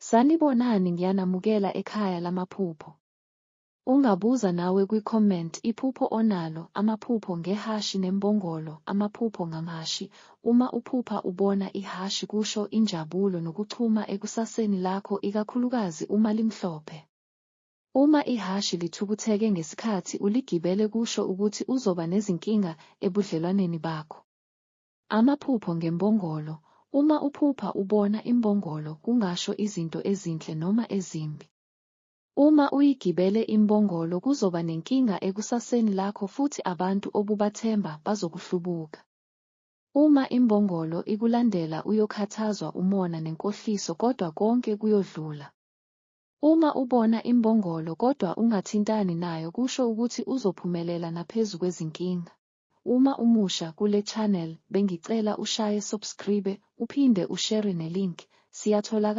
Sanibonani ngiyanamukela ekhaya lamaphupho. Ungabuza nawe kwi-comment iphupho onalo, amaphupho ngehhashi nembongolo, amaphupho ngamahhashi. Uma uphupha ubona ihhashi kusho injabulo nokuchuma ekusaseni lakho ikakhulukazi uma limhlophe. Uma ihhashi lithukutheke ngesikhathi uligibele kusho ukuthi uzoba nezinkinga ebudlelwaneni bakho. Amaphupho ngembongolo, Uma uphupha ubona imbongolo kungasho izinto ezinhle noma ezimbi. Uma uyigibele imbongolo kuzoba nenkinga ekusaseni lakho futhi abantu obubathemba bazokuhlubuka. Uma imbongolo ikulandela uyokhathazwa umona nenkohliso kodwa konke kuyodlula. Uma ubona imbongolo kodwa ungathintani nayo kusho ukuthi uzophumelela naphezu kwezinkinga. Uma umusha kule channel bengicela ushaye subscribe uphinde ushare ne link. Siyatholakala.